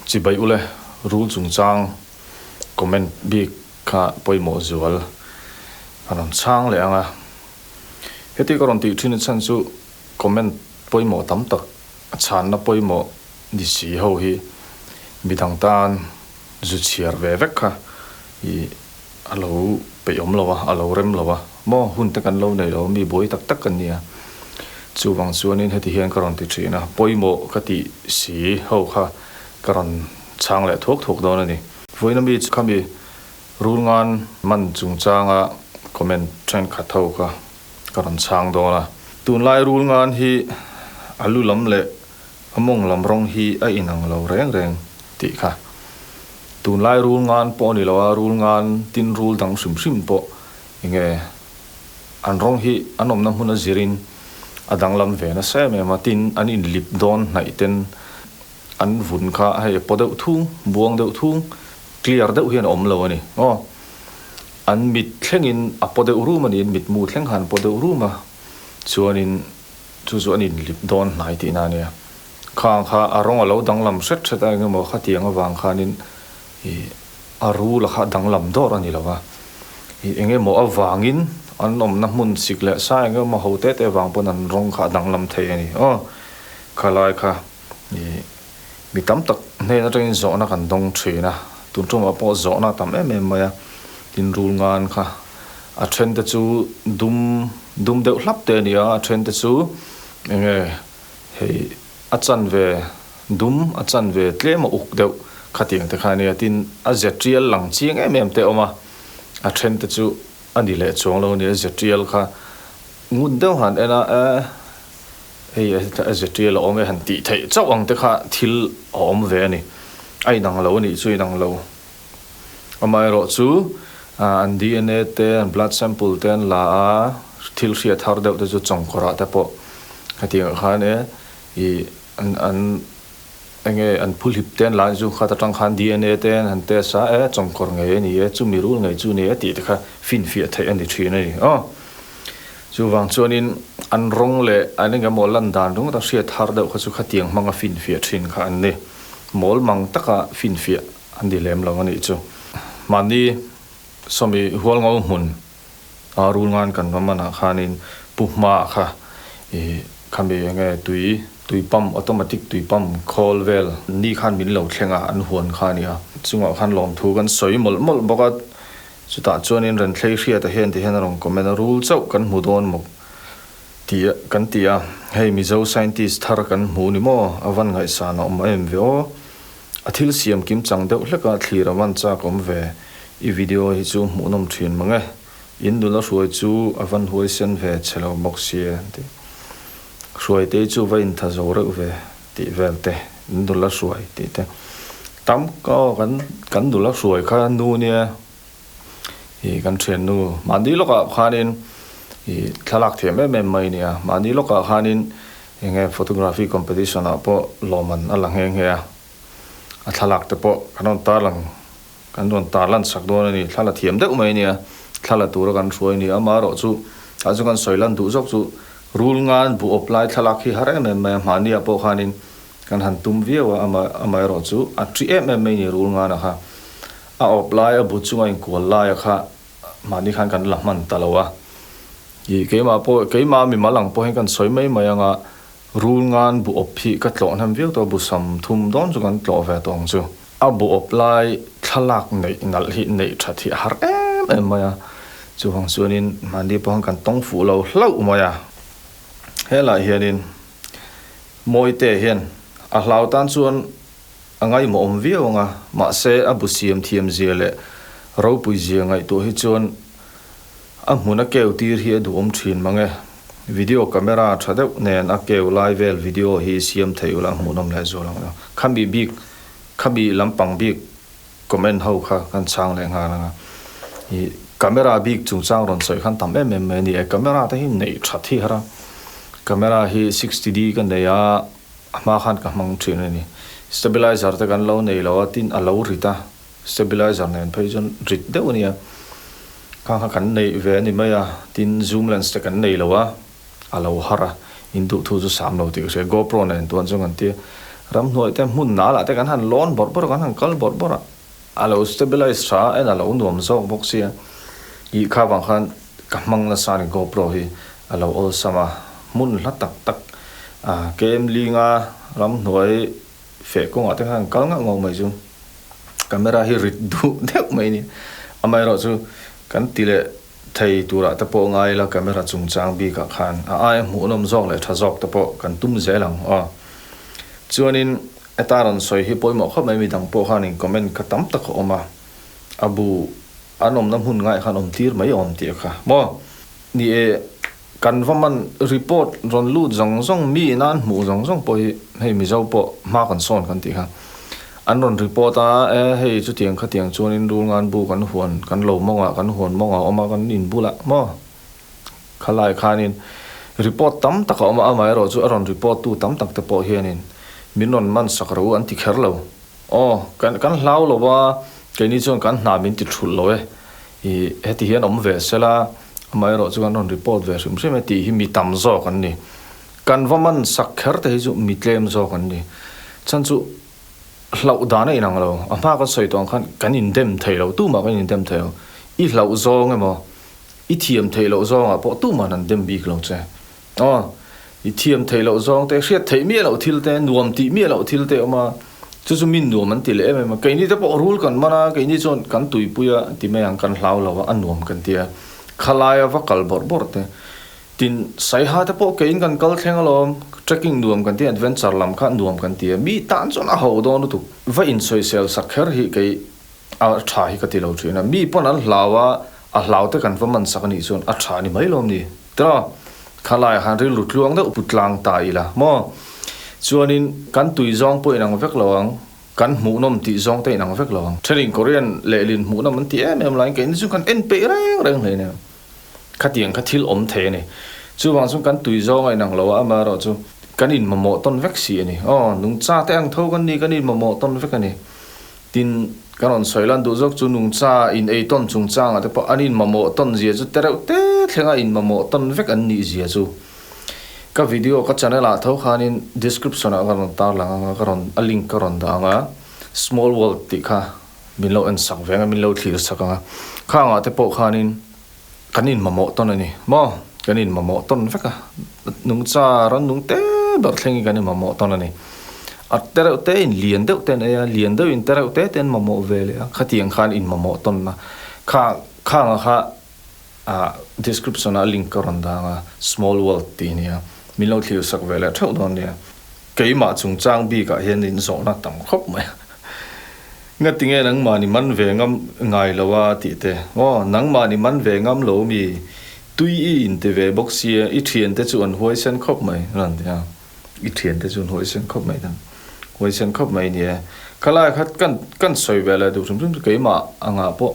Chibai ule, rul chungchang comment bik kha pawimawh zual ka rawn chhang leh ang a. Heti ka rawn tih thin chhan chu comment pawimawh tam tak chhanna pawimawh ni si ho hi midang tan zu chhiar ve vek kha i a lo peih awm lo a, a lo rem lo a, maw hun te kan lo nei lo a, mi buai tak tak kan ni a. Chuvang chuanin heti hian ka rawn ti thin a, pawimawh ka tih si ho kha ka rawn chhang leh thuak thuak dawn a ni. Vawiin ami chu khami rulngan man chungchanga comment thenkhat ho kha ka rawn chhang dawn a. Tunlai rulngan hi a lu lam leh a mawng lam rawng hi a inang lo reng reng tih kha. Tunlai rul ngan pawh a ni lo a, rul ngan tin rul dang hrim hrim pawh enge an rawng hi an awmna hmun a zirin a danglam ve nasa em em a, tin an inlip dawn hnaih ten an vun kha hei a paw deuh thung, buang deuh thung, clear deuh hian a awm lo a ni aw. An mit thlengin a paw deuh rum a niin mitmu thleng khan a paw deuh rum a, chuanin chu chu an inlip dawn hnai tihna a nia. Khang kha a rawng a lo danglam hret hret a, engemaw khatiang avang khanin ih a rul a kha danglam dawr a ni lo va. Ih engemaw avangin an awmna hmun sik leh sa engemaw ho te te avang pawn an rawng kha a danglam thei a ni. Aw khalai kha ih mi tam tak hnen atangin zawhna kan dawng thin a, tun tumah pawh zawhna a tam em em mai a, tin rul ngan kha a then te chu dum dum deuh hlap te a ni a, a then te chu enge Hei a chanve dum, a chanve tlem a uk deuh khatiang te kha a nia, tin a ze tial lang chiang em em te a awm a, a then te chu a ni leh chuang lo a ni, a ze tial kha ngun deuh han en a, e hei a ze tial a awm e han tih theih chauh ang te kha thil a awm ve a ni, a inang lo a nih chu inang lo. Amaherawhchu an DNA te, an blood sample te an la a, thil hriat har deuh te chu chawngkawrah te pawh hetiang ah khan e ih an an enge an phuhlip te an la chu khat atang khan DNA te an han test a, e chawngkawr ngei a ni e, chumi rul ngei chu a ni e tih te kha finfiah theih a ni thin a ni aw. Chuvang chuanin an rawng leh an engemaw lan dan ringawt a hriat har deuh kha chu khatiang hmanga finfiah thin kha an ni. Mawl mang taka finfiah A ni lem lo a nih chu. Mahni sawmi hualngo hmun a rul ngan kan va man ah khanin pu hma kha ih khami enge tui tui pump automatic tui pump khawl vel ni khan min lo thleng a an huan kha a ni a. Chungah khan lawmthu kan sawi mawlh mawlh bawk a, chutah chuanin Renthlei hriata hian ti hian a rawn comment a, rul chauh kan hmu dawn maw tih kan ti a, hei Mizo scientist thar kan hmu ni maw a van ngaihsan a awm em ve aw. A thil siam kim chang deuh hlek a thlir a van chak awm ve. I video hi chu hmuhnawm thin mang e. In nula hruai chu a van huai sen ve che lo bawk sia tih. Hruai te chu va intha zo reuh ve tih vel te. In nula hruai tih te. Tam ka aw kan kan nula hruai kha nu nia i kan thiannu mahni lawkah khanin i thlalak thiam em em mai nia. Mahni lawkah khanin Enge photography competition ah pawh lawmman a la nghe nghe a, a thlalak te pawh kan rawn tarlang kan rawn tarlan sak dawn a ni, thla la thiam deuh mai a nia, thla la tura kan hruai a ni, amaherawh chu tah chu kan sawi lan duh zawk chu rul ngan bu awp lai thlalak hi har em em mai a, hmahni ah pawh khanin kan han tum viau a, amaherawh chu a ṭi em em mai a ni rul ngan ah kha, a awp lai a bu chunga inkual lai ah kha mahni khan kan la hman ta lo a. Ih, keimah pawh, keimah mimal ang pawh hian kan sawi mai mai anga rul ngan bu awp hi ka tlawh hnem viau tawh a, bu sam thum dawn chu kan tlawh ve tawh ang chu. A bu awp lai thlalak neih nalh hi neih that hi a har em em mai a, chuvang chuanin mahni pawh hian kan tawng fuh lo hlauh mai a. Helaiah hianin Mawite hian a hlau tan chuan a ngaihmawh awm viau ang a, mahse a bu siam thiam zia leh ropui zia ngaihtuah hi chuan A hmun a keu tir hi a duhawm thin mang e. Video camera tha deuh nen a keu lai vel video hi siam thei ula hmuhnawm leh zual ang. Khami bik, khami lampang bik comment ho kha kan chhang leh nghal ang a. Ih camera bik chungchang rawn sawi khan tam em em mai a ni e. Camera te hi neih that hi har a. Camera hi 60D ka nei a, a hma khan ka hmang thin a ni. Stabilizer te kan lo nei lo a, tin a lo rit a. Stabilizer nen phei chuan rit deuh a nia, khang kha kan neih ve a ni mai a, tin zoom lens te kan nei lo a, a lo har a, in duh thu chu sam lo tih ka hria, GoPro nen tuan chuan kan ti a, Ramhnuai te hmun nal ah te kan han lawn bawrh bawrh a, kan han kal bawrh bawrh a, a lo stabilize tha a, en a lo nuam zawk bawk sia. Ih kha vang khan ka hmang nasa a ni GoPro hi a lo awlsam a, hmun hla tak tak a kem linga ramhnuai feh kawngah te khan kal ngauh ngauh mai chu camera hi rit duh deuh mai a ni. Amaherawhchu kan ti leh thei turah te pawh ngai ila camera chungchang bikah khan a aia hmuhnawm zawk leh tha zawk te pawh kan tum zel ang aw. Chuanin heta rawn sawi hi pawimawh khawp mai midang pawh khanin comment kha tam tak a awm a, a bu an awmna hmun ngaiah khan awm tir mai awm tih a kha maw. Ni e, kan va man report rawn lut zawng zawng mi ina an hmuh zawng zawng pawh hi hei Mizo pawh hma kan sawn kan tih kha an rawn report a, e hei chutiang khatiang chuanin rulngan bu kan huan kan lo mawngah kan huan mawngah a awm a kan inbulah maw khalai khanin report tam tak a awm a, amaherawh chu a rawn report tu tam tak te pawh hianin min rawn man sak ro an ti kher lo. Aw, kan kan hlau lo a, keini chuan kan hna min ti thulh lo e, ih heti hian awm ve sela, amaherawh chu kan rawn report ve hrim hrim e tih hi mi tam zawk an ni. Kan va man sak kher te hi chu mi tlem zawk an ni. Chhan chu hlauh dan a inang lo, a hma kan sawi tawh ang khan kan indem thei lo, tumah kan indem thei lo. I hlauh zawng emaw, i thiam theih loh zawngah pawh tumah an dem bik lo che. Aw, i thiam theih loh zawng te, hriat theih miah loh thil te, nuam tih miah loh thil te a awm a, chu chu min nuam an ti leh em em a, keini te pawh rul kan man a, keini chuan kan tuipui a ti mai ang, kan hlau lo a, a nuam kan ti a, khalaia va kal bawrh bawrh te, tin saiha te pawh keiin kan kal thleng alawm, trekking nuam kan ti a, adventure lam kha nuam kan ti a, mi tan chuan a ho dawn lutuk, va insawisel sak kher hi kei a tha hi ka ti lo thin a, mi pawn an hlau a, a hlau te kan va man sak anih chuan a tha ni mai lawm ni. Tiraw, khalaiah khan rilru tluang deuh pu tlang ta ila maw? Chuanin kan tui zawng pawh inang vek lo ang, kan hmuhnawm tih zawng te inang vek lo ang. Thenin Korean lehlin hmuhnawm an ti em em laiin keini chu kan en peih reng reng hle nia. Khatiang kha thil awm thei a ni. Chuvang chuan kan tui zawng a inang lo a, amaherawhchu kan inmamawh tawn vek si a ni. Aw, nungcha te ang tho kan ni, kan inmamawh tawn vek a ni. Tin, ka rawn sawi lan duh zawk chu nungcha in ei tawn chungchangah te pawh an in mamawh tawn zia chu tereuh te thlenga in mamawh tawn vek an nih zia chu ka video ka channel ah tho khanin description ah ka rawn tar lang anga ka rawn a link ka rawn dah anga small world tih kha min lo en sak ve anga min lo thlir sak anga khangah te pawh khanin kan in mamawh tawn a ni maw kan in mamawh tawn vek a nungcha rannung te ber thlengin kan in mamawh tawn a ni a te reuh te in lian deuh te an ei a lian deuh in te reuh te te an mamawh ve leh a khatiang khan in mamawh tawn a kha khanga kha ah description ah link ka rawn dang a small world tih a nia min lo thlir sak ve leh theuh dawn nia keimah chungchang bikah hian in zawhna tam khawp mai a. Nga tinge nangmah ni man ve ngam ngai lo a tih te. Aw, nangmah ni man ve ngam lo mi, tui i inti ve bawk sia, i thiante chu an huaisen khawp mai a rawn ti a. I thiante chu an huaisen khawp mai dan. Huaisen khawp mai ni e. Khalai kha kan kan sawi ve leh duh hrim hrim chu keimah angah pawh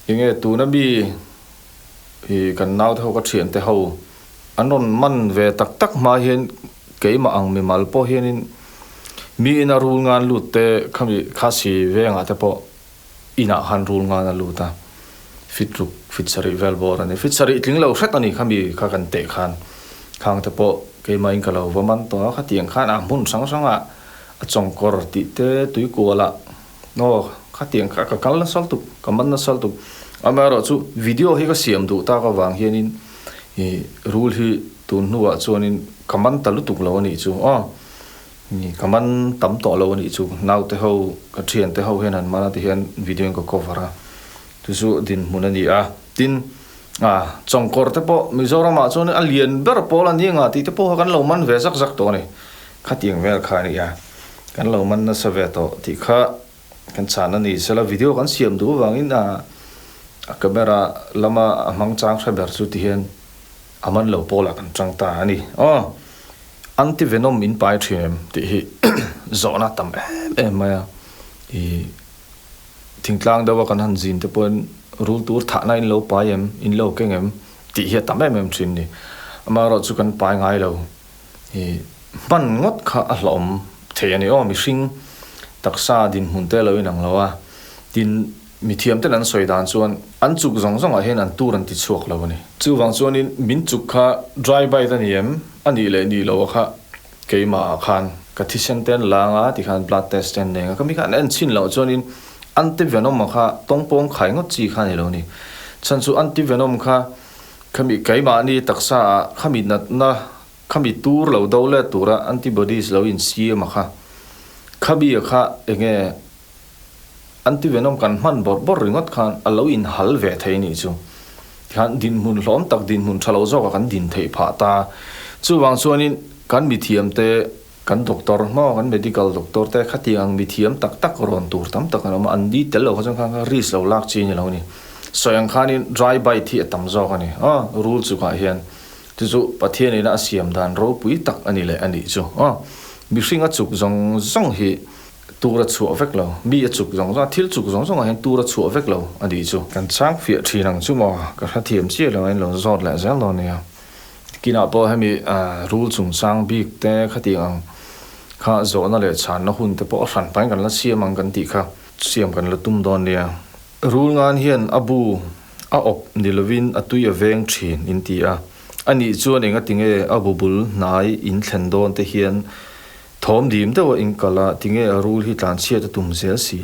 enge tuna mi i kan naute ho ka thiante ho an rawn man ve tak tak hma hian keimah ang mimal pawh hianin mi ina rul ngan lut te khami khasi vengah te pawh inah khan rul ngan a lut a, fit ruk fit sarih vel bawr a ni, fit sarih tling lo hret a ni khami kha kan teh khan khang te pawh keimahin ka lo va man tawh a, khatiang khan a hmun hrang hrangah a chawngkawr tih te tuikualah aw khatiang kha ka kal nasa lutuk ka man nasa lutuk amaherawhchu video hi ka siam duh tak avang hianin Ih rul hi tun hnuah chuanin ka man ta lutuk lo a nih chu aw. Ih ka man tam tawh lo a nih chu. Naute ho, ka thiante ho hian an man a ti hian video in ka cover a. Chu chu dinhmun a ni a. Tin, ah chawngkawr te pawh Mizoramah chuan a lian ber pawl a ni anga tih te pawh kha kan lo man ve zak zak tawh a ni. Khatiang vel kha a ni a. Kan lo man nasa ve tawh tih kha Kan chhan a ni sela video kan siam duh avangin a camera lama a hmang chang hre ber chu tihian a man lo pawlah kan tang ta a ni. Aw anti venom in pai thin em tih hi zawhna tam em em mai a, i thingtlang deuha kan han zin te pawhin rul tur thahna in lo pai em in lo keng em tih hi a tam em em thin a ni. Amaherawhchu kan pai ngai lo. I hman ngawt kha a hlawm thei a ni aw, mihring taksa dinhmun te lo inang lo a, tin mithiam ten an sawi dan chuan an chuk zawng zawng ah hian an tur an ti chhuak lo a ni. Chuvang chuanin min chuk kha dry bite a ni em? A nih leh nih loh a kha keimah ah khan Ka thisen te an la anga tikhan blood test te an nei anga ka mi kha an en chhin loh chuanin antivenom a kha tawngpawng khai ngawt chi kha a ni lo ni. Chhan chu antivenom kha khami keimahni taksa ah khami natna khami tur lo do let tura antibodies lo insiam a kha khami a kha enge Antivenom kan hman bawrh bawrh ringawt khan a lo inhal ve thei nih chu. Tikhan dinhmun hlawm tak dinhmun tha lo zawkah kan din theih phah ta. Chuvang chuanin kan mithiamte, kan doctor hmaw, kan medical doctor te khatiang ang mithiam tak tak rawn tur tam tak an awm a, an detail lo kha chuan khan kha risk lo lak chi a ni lo a ni. Sawi ang khanin dry bite hi a tam zawk a ni. Aw, rul chungah hian chu chu Pathianina a siam dan ropui tak a ni leh a nih chu. Aw, mihring a chuk zawng zawng hi Tur a chhuah vek lo. Mi a chuk zawng zawng a, thil chuk zawng zawngah hian tur a chhuah vek lo a nih chu. Kan chang fiah thin ang chu maw? Ka hrethiam chiah lo a, in lo zawt leh zel dawn nia. Kinah pawh hemi rul chungchang bik te khatiang ang kha zawhna leh chhanna hun te pawh a hran pahin kan la siam ang kan tih kha siam kan la tum dawn nia. Rul ngan hian a bu a awp ni lovin a tui a veng thin in ti a, a nih chuan engatinge a bu bul hnai in thlen dawn te hian Thawm dim deuh a inkal a, tinge a rul hi tlanchhiat a tum zel si.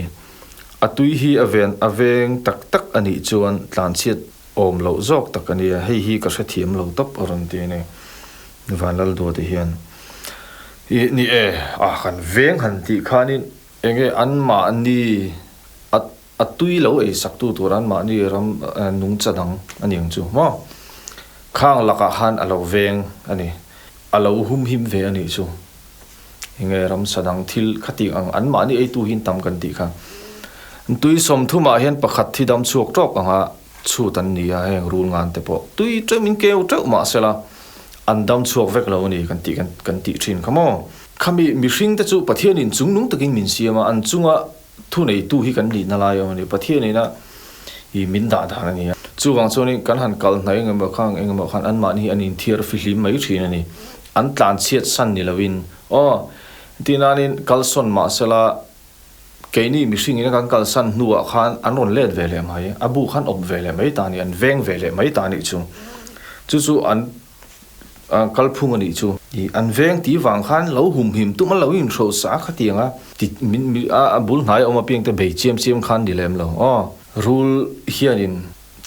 A tui hi a ven a veng tak tak a nih chuan tlanchhiat awm loh zawk tak a nia, hei hi ka hrethiam lo tawp a rawn ti a ni. Vanlalduati hian, Ih ni e, a kan veng han tih khanin enge anmahni a a tui lo ei sak tu tur anmahni ram nungcha dang a ni ang chu maw? Khang lakah khan a lo veng a ni. A lo humhim ve a nih chu. Enge ramsa dang thil khatih ang anmahni eitu hi tam kan tih kha. Tui sawmthumah hian pakhat thi dam chhuak tawk anga chhut an ni a, heng rul ngan te pawh tui teuh in keu teuh mah sela an dam chhuak vek lo a ni kan tih kan tih thin kha maw. Khami mihring te chu Pathianin chungnung takin min siam a, an chunga Thuneitu hi kan nihna lai awm a ni. Pathianina i min dah dan a ni a. Chuvang chuanin kan han kal hna eng emaw khang eng emaw khan anmahni hi an inthiar fihlim mai thin a ni. An tlanchhiat san ni lovin aw tihnanin kalsawn mah sela keini mihring ina kan kalsan hnuah khan an rawn let ve leh mai. A bu khan awp ve leh mai ta a ni, an veng ve leh mai ta a nih chu. Chu chu an Kalphung a nih chu. I an veng tih vang khan lo humhim tum a lo inhro sa khatiang a ti min mi a bul hnai a awm apiang te bei chiam chiam khan ni lem lo aw. Rul hianin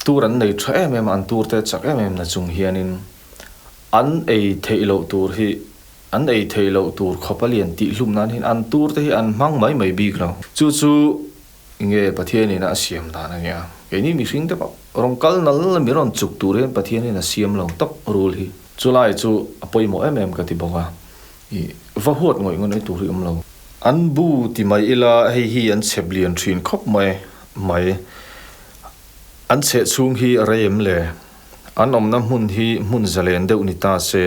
tur an nei tha em em a, an tur te chak em em na chung hianin an ei theih loh tur hi an ei theih loh tur khawp a lian tih hlum nan hian an tur te hi an hmang mai mai bik lo. Chu chu Nge Pathianin a siam dan a nia. Keini mihring te pawh rawn kal nal la mi rawn chuk tur hian Pathianin a siam lo tawp rul hi. Chulai chu a pawimawh em em ka ti bawk a, i va huat ngawih ngawih tur hi awm lo. An bu ti mai ila hei hi an chhep lian thin khawp mai mai. An chheh chhung hi a rei em le? An awmna hmun hi hmun zalen deuh ni ta se,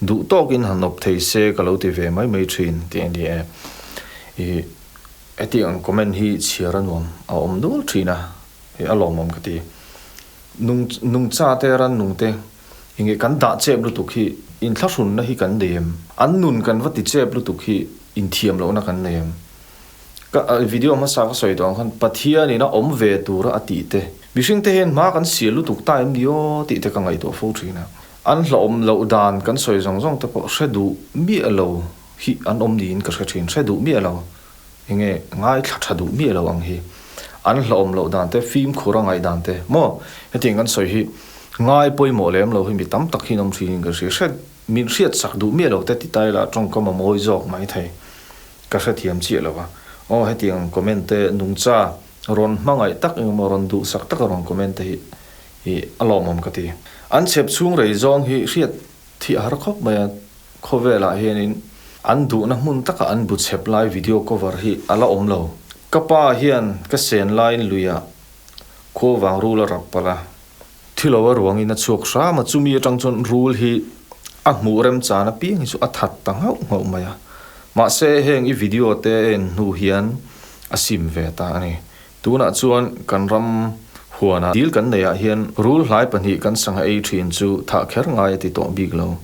duh tawkin han awp thei se ka lo ti ve mai mai thin tih a ni e. I. Hetiang ang comment hi chhiar a nuam a awm nual thin a, hei a lawmawm ka ti. Nung nungcha te ran nung te enge kan dah chep lutuk hi inthlahrunna hi kan nei em? An nun kan va ti chep lutuk hi inthiam lohna kan nei em? Ka video hmasa ka sawi tawh ang khan Pathianin a awm ve tura a tih te, mihring te hian hma kan sial lutuk ta em ni aw tih te ka ngaihtuah fo thin a. An hlauhawm loh dan kan sawi zawng zawng te pawh hre duh miah lo. Hi an awm niin ka hre thin, hre duh miah lo, enge ngaithla tha duh miah lo ang hi. An hlauhawm loh dan te, fimkhur a ngaih dan te maw? Hetiang kan sawi hi ngai pawimawh lem lo hi mi tam tak hi an awm thin in ka hria. Hre min hriat sak duh miah lo te ti ta ila tawngkam a mawi zawk mai thei. Ka hrethiam chiah lo a. Aw hetiang comment te nungcha rawn hmangaih tak engemaw rawn duhsak taka rawn comment te hi hi a lawmawm ka ti. An chhep chhung rei zawng hi hriat Thih a har khawp mai a, khawvelah hianin an duhna hmun taka an bu chhep lai video cover hi a la awm lo. Ka pa hian ka sen laiin luiah khuavang rul a rap palh a, thi lo a ruangin a chhuak hram a, chumi atang chuan rul hi a hmuh remchan apiang hi chu a that ta nghauh nghauh mai a. Mahse heng i video te a en hnu hian a sim ve ta a ni. Tunah chuan kan ram huana dil kan neihah hian rul hlai pahnih kan sangha ei thin chu thah kher ngai a ti tawh bik lo.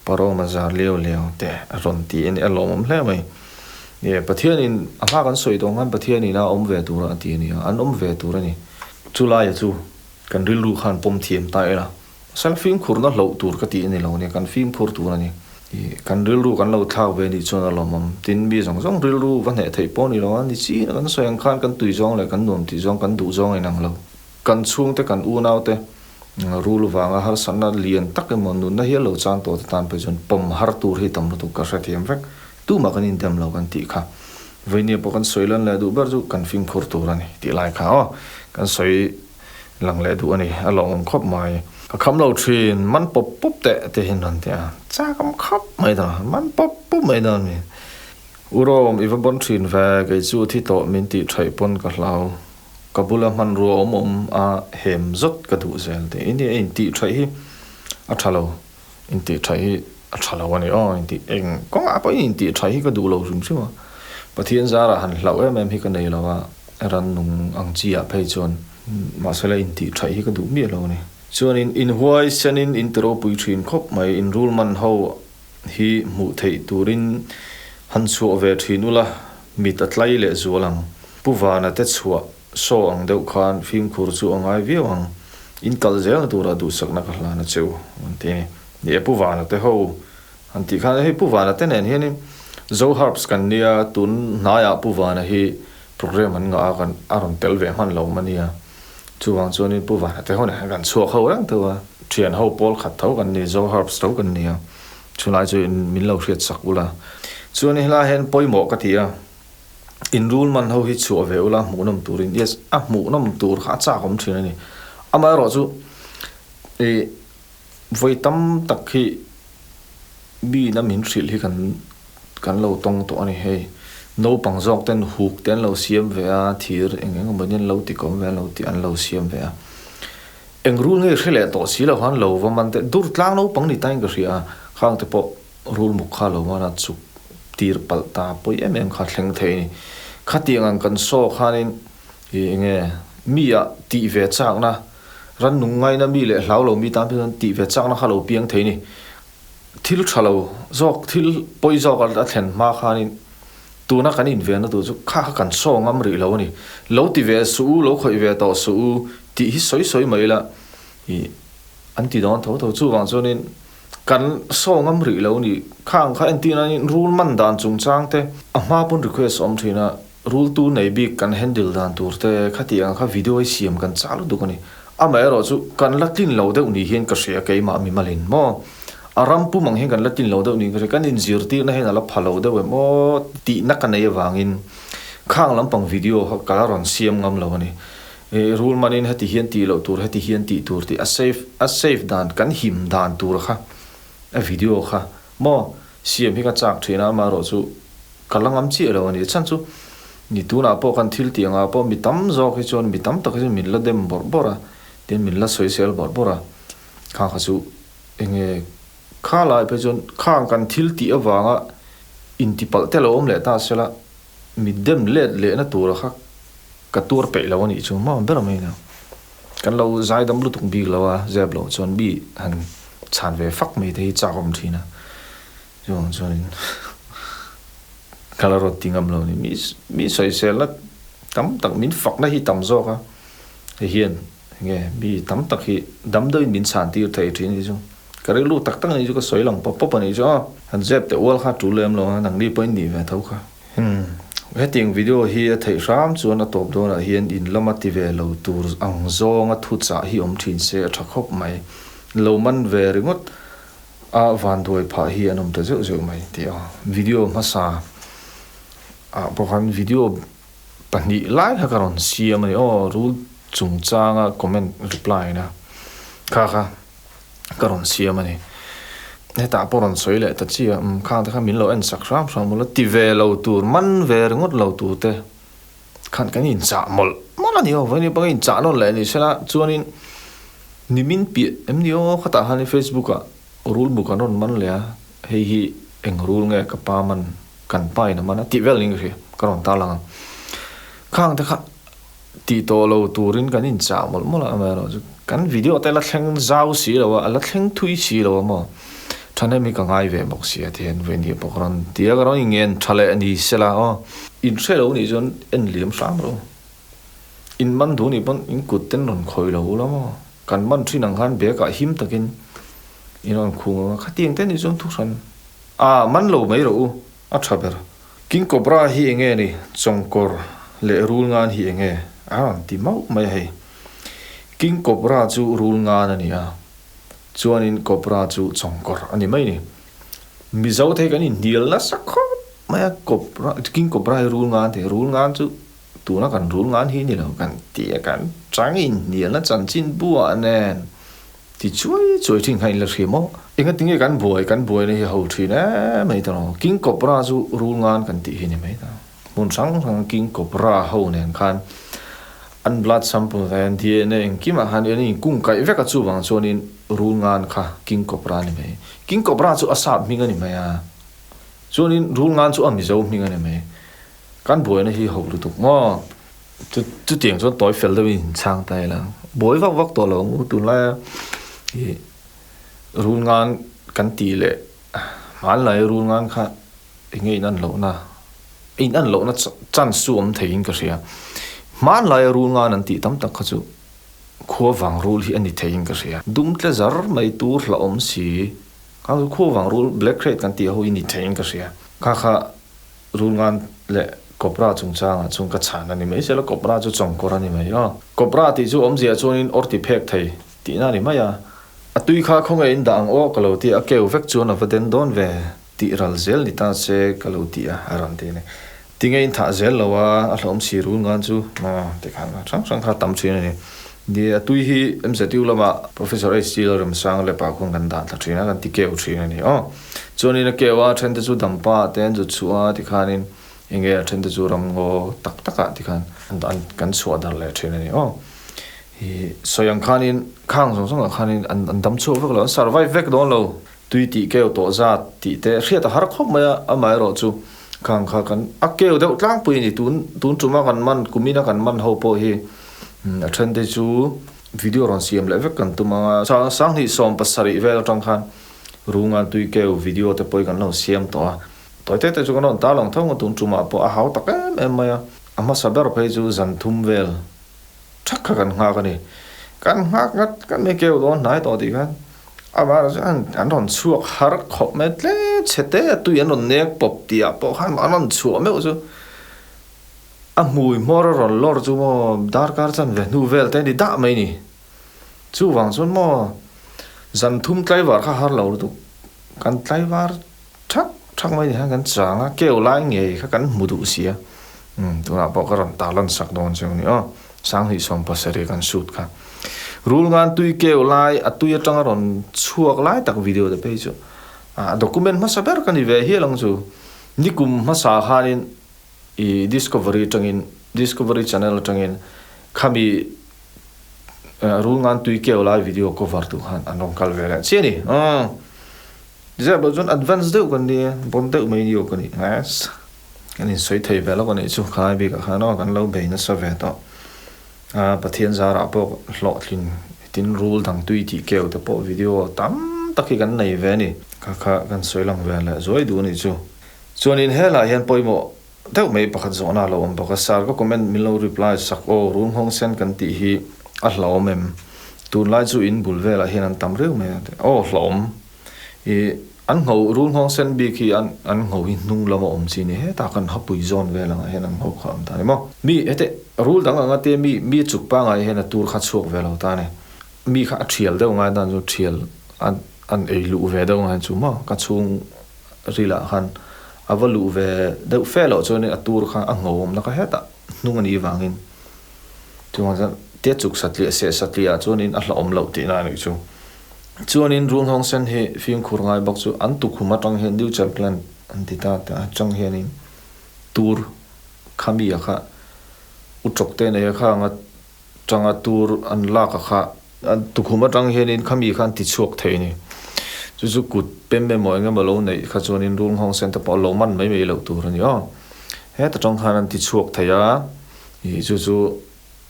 Paroma zar liau liau te a rawn ti a ni, a lawmawm hle mai. Nge Pathianin a hma kan sawi tawh ang khan Pathianin a awm ve tura a ti a ni a, an awm ve tur a ni. Chulaia chu kan rilru khan pawm thiam ta ila, pasal fimkhurna hloh tur ka ti a ni lo nia, kan fimkhur tur a ni. I kan rilru kan lo thlak ve nih chuan a lawmawm. Tin, mi zawng zawng rilru va hneh theih pawh ni lo a, ni chin a kan sawi ang khan kan tui zawng leh kan nuam tih zawng kan duh zawng a inang lo. Kan chhungte kan unaute rul vanga harsatna lian tak emaw nunna hial lo chang tawh te tan phei chuan pawm har tur hi tam lutuk ka hrethiam vek. Tumah kan indem lo kan tih kha. Veinia pawh kan sawi lan leh duh ber chu kan fimkhur tur a ni tih lai kha aw kan sawi lang leh duh a ni, a lawmawm khawp mai. Ka kham lo thin, man pawp pawp teh te hian rawn ti a, chakam khawp mai dawn, man pawp pawp mai dawn mi. U Rom, i va bawn thin ve, kei chu thi tawh min tih theih pawn ka hlau, ka bula hmanrua awm awm a hem zawt ka duh zel tih i nia, intih theih hi a tha lo, intih theih hi a tha lo a ni aw, intih eng kawngah pawhin intih theih hi ka duh lo hrim hrim a, Pathian zarah han hlauh em em hi ka nei lo a. Rannung ang chi ah phei chuan mahsela intih thaih hi ka duh miah lo a ni. Chuanin inhuai senin in ti ropui thin khawp mai, in rul man ho hi hmuh theih turin han chhuah ve thin ula, mit a tlai leh zual ang. Pu Vana te chhuah saw ang deuh khan fimkhur chu a ngai viau ang, in kal zelna turah duhsakna ka hlan a che u an ti a ni. Ni e Pu Vana te ho An tih khan hei Pu Vana te nen hianin Zo Herbs kan nia, tun hnaiah Pu Vana hi program an ngah a, kan a rawn tel ve hman lo awm a nia. Chuvang chuanin Pu Vana te ho nen hian kan chhuak ho reng tho a, thian ho pawl khat tho kan ni, Zo Herbs tho kan nia. Chulai chu in min lo hriat sak ula. Chuan helai hian pawimawh ka ti a, in rul man ho hi chhuah ve ula hmuhnawm turin, yes, a hmuhnawm tur kha a chak awm thin a ni. Amaherawhchu ih Vawi tam tak hi mi na min hrilh hi kan kan lo tawng tawh a ni hei. Naupang zawk ten huk te an lo siam ve a, thir eng eng emaw in an lo ti kawm ve an lo ti an lo siam ve a. Eng rul nge hre leh tawh si lo khan lo va man teh dur tlang naupang ni tain ka hria a, khang te pawh rul muk kha lo man a chuk tir palh ta pawi em em kha thleng thei a ni. Khatiang ang kan saw khanin ih eng nge mi ah tih ve chakna Rannung ngaina mi leh hlau lo mi tan phei chuan tih ve chakna kha lo piang thei ni. Thil tha lo zawk, thil pawi zawk a thlen hma khanin tuna kan invenna tur chu kha kha kan saw ngam rih lo a ni. Lo ti ve suh u, lo khawih ve tawh suh u tih hi sawi sawi mai ila ih an ti dawn tho tho. Chuvang chuanin kan saw ngam rih lo a ni. Khang kha entir nain rul man dan chungchang te a hma pawn request a awm thin a. Rultu nei bik kan handle dan tur te khati ang kha video hi siam kan chah lutuk a ni. Amaherawh chu kan la tlin lo deuh ni hian ka hria keimah mimalin maw? A ram pum ang hian kan la tlin lo deuh niin ka hria, kan inzirtirna hian a la pha lo deuh em aw tihna ka nei avangin khang lampang video kha ka la rawn siam ngam lo a ni. Rul manin heti hian tih loh tur heti hian tih tur tih a safe a safe dan kan him dan tur kha a video kha maw siam hi ka chak thin a amaherawh chu Ka la ngam chiah lo a ni. Chhan chu ni tunah pawh kan thil tih angah pawh mi tam zawk hi chuan mi tam tak hi chuan min la dem bawrh bawrh a, tin min la sawisel bawrh bawrh a. Kha kha chu eng nge kha lai phei chuan khang kan thil tih avanga intipalh te lo awm leh ta sela mi dem let lehna tura kha ka tuar peih lo a nih chu maw ber mai nia. Kan lo zaidam lutuk bik lo a, zep loh chuan mi han chhan ve fak mai te hi chak awm thin a. Chuang chuanin ka la rawt ti ngam lo ni. Mi mi sawiselna tam tak min fakna hi tam zawk a, hei hian enge mi tam tak hi damdawiin min chhan tir thei thin a ni chu. Ka rilru tak tak a ni chu ka sawi lang pawp pawp a ni chu aw. Han zep teh ual kha a tul lem lo a, nangni pawhin nih ve tho kha. Umm hetiang video hi a theih hram chuan a tawp dawnah hian in lama ti ve lo tur ang zawnga thuchah hi awm thin se a tha khawp mai. Lo man ve ringawt. A vanduai phah hi an awm ta zeuh zeuh mai tih a video hmasa ah pawh khan video pahnih lai kha ka rawn siam a ni aw rul chungchanga comment reply na kha kha ka rawn siam a ni hetah pawh rawn sawi leh ta chiah a umm khang te kha min lo en sak hram hram ula ti ve lo tur man ve ringawt lo tur te khan kan inchah mawlh mawlh a ni aw vawiin pawh ka inchah nawn leh a ni sela chuanin Nimin piah em ni aw khatah khan Facebook ah rul bu kan rawn man leh a, hei hi eng rul nge ka pa man, kan pa in a man a tih vel niin ka hria, ka rawn tarlang ang. Khang te kha tih tawh lo turin kan inchah mawlh mawlh a, amaherawhchu kan video te la thleng zau si lo a, a la thleng thui si lo a maw, thahnem hi ka ngai ve bawk si a ti hian vawiin hi pawh ka rawn ti a, ka rawn ingen tha leh a ni sela aw. Inhre lo nih chuan en liam hram rawh. In man duh nih pawn in kut ten rawn khawih lo ula maw? Kan man thin ang khan bag ah him takin in rawn khung ang a, khatiang te nih chuan thuhran. A, man lo mai rawh u, a tha ber. King Cobra hi enge ni? Chawngkawr leh rul ngan hi enge? A rawn ti mauh mai a hei. King Cobra chu rul ngan a ni a, chuanin Cobra chu chawngkawr a ni mai ni. Mizo te hi kan inhnial nasa khawp mai a, Cobra, King Cobra hi rul ngan thei, rul ngan chu tuna kan rul ngan hi ni lo kan ti a, kan chang inhnialna chanchin buah nen. Ti chuai chuai thin kha in la hria maw? Engati nge kan buai, kan buaina hi ho thin em mai ta lo. King Cobra chu rul ngan kan tih hi ni mai ta. Hmun hrang hrang King Cobra ho nen khan an blood sample te an DNA engkimah khan an inkung kaih vek a chuvang chuanin rul ngan kha King Cobra a ni mai. King Cobra chu a sap hming a ni mai a, chuanin rul ngan chu a Mizo hming a ni mai. Kan buaina hi ho lutuk maw? Chu chutiang chuan tawi fel deuhin in chhang ta ila, buai vak vak tawh lo ang u tunlaia ih rul ngan kan tih leh hmanlai rul ngan kha eng nge in an lohna in an lohna chance chu awm theiin ka hria. Hmanlaia rul ngan an tih tam tak kha chu khua vang rul hi a ni theiin ka hria. Dum tle zar mai tur hlauhawm si kha chu khua vang rul black red kan tih ho hi ni theiin ka hria. Kha kha Rulngan leh Cobra chungchangah chuan ka chhan a ni mai zel a, Cobra chu chawngkawr a ni mai a. Cobra tih chu awmzia chuanin awr ti phek thei tihna a ni mai a. A tui kha khawnge in dah ang aw ka lo ti a, a keu vek chuan a va den dawn ve tih ral zel ni ta se ka lo ti a, a rawn ti a ni. Tinge in thah zel lo a, a hlawm si Rulngan chu maw tikhan hrang hrang kha tam thin a ni. Ni, a tui hi MZU lama Professor HT Lalremsanga leh pa khuan kan dan thla thin a, kan ti keu thin a ni aw. Chuanin a keu a, thente chu dampa te an zut chhuah a tikhanin enge a thente chu ramngaw tak takah tikhan an kan chhuah dar leh thin a ni aw. Hi sawi ang khanin khang zawng zawngah khanin an an dam chhuak vek lo, an survive vek dawn lo. Tui tih keu tawh zat tih te hriat a har khawp mai a, amaherawh chu khang kha kan a keu deuh tlangpui a ni. Tun tun tuma kan man kumina kan man ho pawh hi A then te chu video rawn siam leh vek kan tum ang a, sanghnih 70 vel atang khan Rungan Tuikeu video te pawh hi kan lo siam tawh a, tawi te te chu kan rawn tar lang tho ang a, tun tumah pawh a hau tak em em mai a, a hmasa ber phei chu zan thum vel thak kha kan nghak a ni, kan nghak ngat ngat mai keu dawn hnai tawh tih khan amah chuan an rawn chhuak har khawp mai tle chhe te a tui an rawn nek pawp tih ah pawh khan an rawn chhuah meuh chu. A hmui hmawr a rawn lawr chu maw darkar chan ve hnu vel te a ni dah mai ni. Chuvang chuan maw zan thum tlaivar kha har lo lutuk. Kan tlaivar thak thak mai ni khan kan chang a, keu lai ngei kha kan hmu duh si a. Umm tunah pawh ka rawn tarlan sak dawn cheu ni aw. Sanghnih 70 kan shoot kha. Rul ngan tui keu lai a tui atanga rawn chhuak lai tak video te phei chu a document hmasa ber ka ni ve hial ang chu. Nikum hmasa khanin I Discovery atangin, Discovery Channel atangin khami Rulngan tui keu lai video cover tu khan an rawn kal ve leh chiah a ni. Umm. Zep loh chuan advance deuh kan ni a, bon deuh mai ni aw ka ni. Yes. Kan insawi thei ve lawk a nih chu khalai bikah khan aw kan lo bei nasa ve tawh. A Pathian zarah pawh hlawhtlin tin rul dang tui tih keu te pawh video tam tak hi kan nei ve a ni. Kha kha kan sawi lang ve leh zuai duh a nih chu. Chuanin helai hian pawimawh deuh mai pakhat zawhna a lo awm bawk a, Sir ka comment min lo reply sak aw, rul nghawng sen kan tih hi a hlauhawm em? Tunlai chu in bul velah hian an tam riau mai a ti. Aw hlauhawm i an ngho rul nghawng sen bik hi an an ngho hi hnung lama awm chi ni hetah kan hapui zawn vel angah hian an ngho kha a awm ta a ni maw? Mi hete rul dang anga te mi mi chuk pangai hian a tur kha chhuak ve lo ta a ni. Mi kha a thial deuh ngai dan chu thial an an ei luh ve deuh ngai chu maw ka chhung Rilah khan a va luh ve deuh fe loh chuanin a tur kha a ngho awmna kha hetah hnung a nih vangin chuvang chuan tia chuk satliah seh satliah ah chuanin a hlauhawm loh tihna a nih chu. Chuanin Rulnghawng sen hi fimkhur ngai bawk chu an tukhum atang hian Newchal gland an ti ta ta atang hianin tur kha mi a kha u tawk te nei a kha anga tanga tur an lak a kha an tukhum atang hianin khami kha an ti chhuak thei a ni. Chu chu kut pem emaw eng emaw lo neih kha chuanin Rulnghawng Centre pawh a lo man mai mai loh tur a ni aw. Heta tang khan an ti chhuak thei a, ih chu chu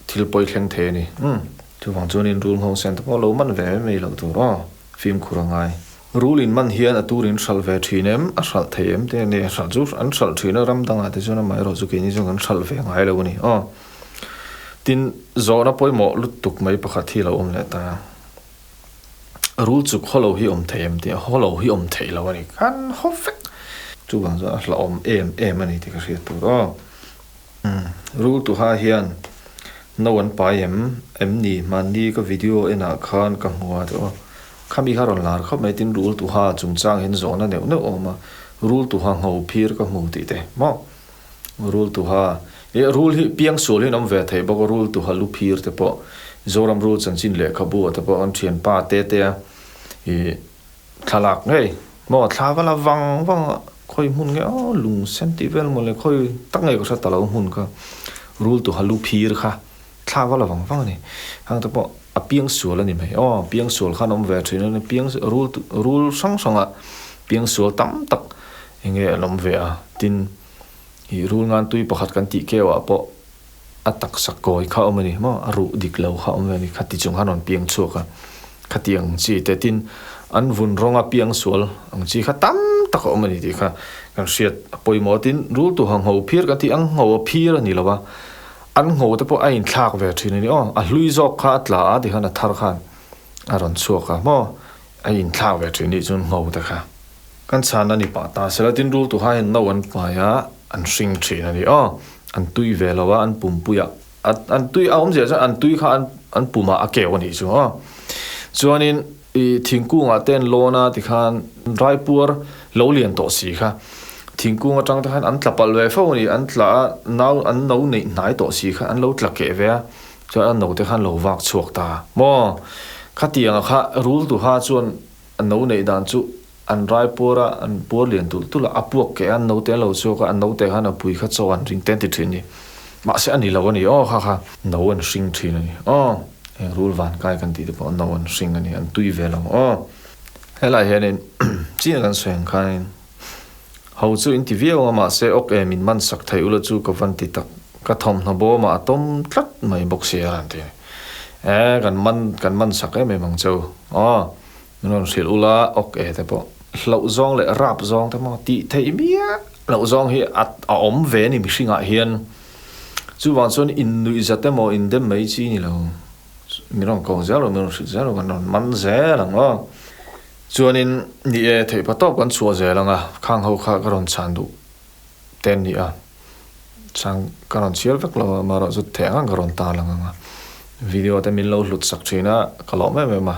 thil pawi thleng thei a ni. Umm chuvang chuanin Rulnghawng Centre pawh a lo man ve mai mai loh tur aw, fimkhur a ngai. Rul in man hian a tur in hralh ve thin em? A hralh thei em te a ni. Hralh chu an hralh thin a, ram dangah te chuan amaherawh chu keini chuan kan hralh ve ngai lo a ni aw. Tin, zawhna pawimawh lutuk mai pakhat hi a lo awm leh ta. Rul chuk haw lo hi awm thei em tih a, haw lo hi awm theih lo a ni. Kan haw vek. Chuvang chuan a hlauhawm em em a ni tih ka hriat tur aw. Rul tuha hian no an pai em em ni? Hmanni ka video enah khan ka hmu a tih aw. Khami kha rawn lar khawp mai tin rul tuha chungchang hian zawhna neuh neuh a awm a, rul tuha ngho phir ka hmu tih te maw? Rul tuha ih rul hi piang sual hian awm ve thei bawk a, rul tuha lu phir te pawh Zoram rul chanchin lehkhabu ah te pawh an thianpa te te a ih Thlalak ngei maw thla va la vang vang a, khawi hmun nge aw lung sen tih vel maw le khawi tak ngei ka hre ta lo hmun kha rul tu halu phir kha thla va la vang vang a ni. Hang te pawh a piang sual a ni mai aw piang sual khan awm ve thin a ni piang rul rul hrang hrang ah piang sual tam tak eng nge an awm ve a tin ih rul ngan tui pakhat kan tih keu ah pawh a taksa kawi kha a awm a ni maw a ruh dik lo kha a awm ve a ni khati chung khan a rawn piang chhuak a khati ang chi te tin an vun rawnga piang sual ang chi kha tam tak a awm a ni tih kha kan hriat a pawimawh a tin rul tuha ngho phir kan tih ang ngho a phir a ni lo a an ngho te pawh a inthlak ve thin a ni aw a hlui zawk kha a tla a tikhan a thar khan a rawn chhuak a maw a inthlak ve thin nih chuan ngho te kha kan chhan a ni pah ta sela tin rul tuha hian no an pai a an hring thin a ni aw. An tui ve lo a, an pumpuiah an tui a awmzia chuan an tui kha an pumah a keu a nih chu aw. Chuanin ih thingkungah te an lawn a tikhan raipuar lo lian tawh si kha thingkung atang te khan an tla palh ve fo a ni, an tla a nau an no neih hnai tawh si kha an lo tla keh ve a chuan a no te khan lo vak chhuak ta maw. Khatianga kha rul tuha chuan a no neih dan chu An rai puar a, an puar lian tulh tulh a, a puak keh a, an naute an lo chhuak a, an naute khan a pui kha chaw an ring te an ti thin a ni. Mahse a ni lo a ni aw kha kha no an hring thin a ni aw. Heng rul van kai kan tih te pawh no an hring a ni, an tui ve lo aw. Helai hianin chin kan sawi ang khanin ho chu in ti viau ang a mahse ok e min man sak thei ula chu ka van ti tak ka thawmhnaw bawmah a tawm tlat mai bawk si a han ti a ni. E kan man kan man sak em em ang cheu aw. Min rawn hrilh ula ok e te pawh hlauh zawng leh rap zawng te maw tih theih miah loh zawng hi a a awm ve a ni mihringah hian. Chuvang chuan innuih zat emaw indem mai chi ni lo. Min rawn ko zel rawh min rawn hrilh zel rawh kan rawn man zel ang aw. Chuanin ni e theih pa tawp kan chhuah zel ang a khang ho kha ka rawn chhan duh te an ni a, chang ka rawn chhiar vek lo a, amaherawh chu theh ang ang ka rawn tar lang ang a, video te min lo hlut sak thin a, ka lawm em em a,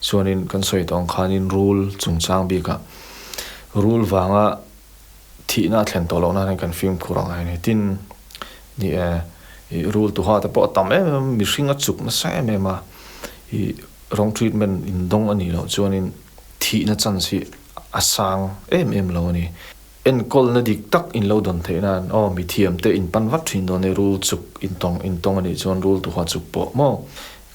chuanin kan sawi tawh ang khanin rul chungchang bikah rul vanga thihna a thlen tawh loh nan hian kan fimkhur ang a ni tin ni e ih rul tuha te pawh a tam em em a, mihring a chuk nasa em em a, ih rawng treatment indawng a nih loh chuanin thihna chance hi a sang em em lo a ni. Enkawlna dik tak in lo dawn theih nan aw mithiam te in pan vat thin dawn e rul chuk in tawng in tawng a nih chuan rul tuha chuk pawh maw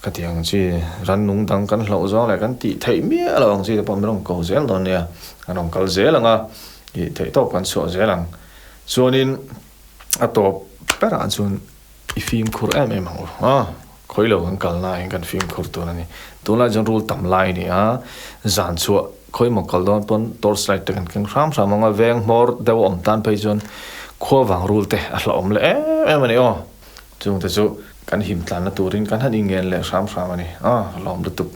ka ti ang chi rannung dang kan hlauh zawng leh kan tih theih miah lo ang chi te pawh min rawn ko zel dawn nia kan rawn kal zel ang a ih theih tawp kan chhuah zel ang chuanin a tawp berah chuan i fimkhur em em ang u a khawi lo kan kalna ah hian kan fimkhur tur a ni tunlai chuan rul tam lai a ni a zan chhuah khawi maw kal dawn pawn torch light te kan keng hram hram ang a veng hmawr deuh a awm tan phei chuan khua vang rul te a hlauhawm leh em em a ni aw chungte chu kan him tlanna turin kan han ingen leh hram hram a ni a hlauhawm lutuk.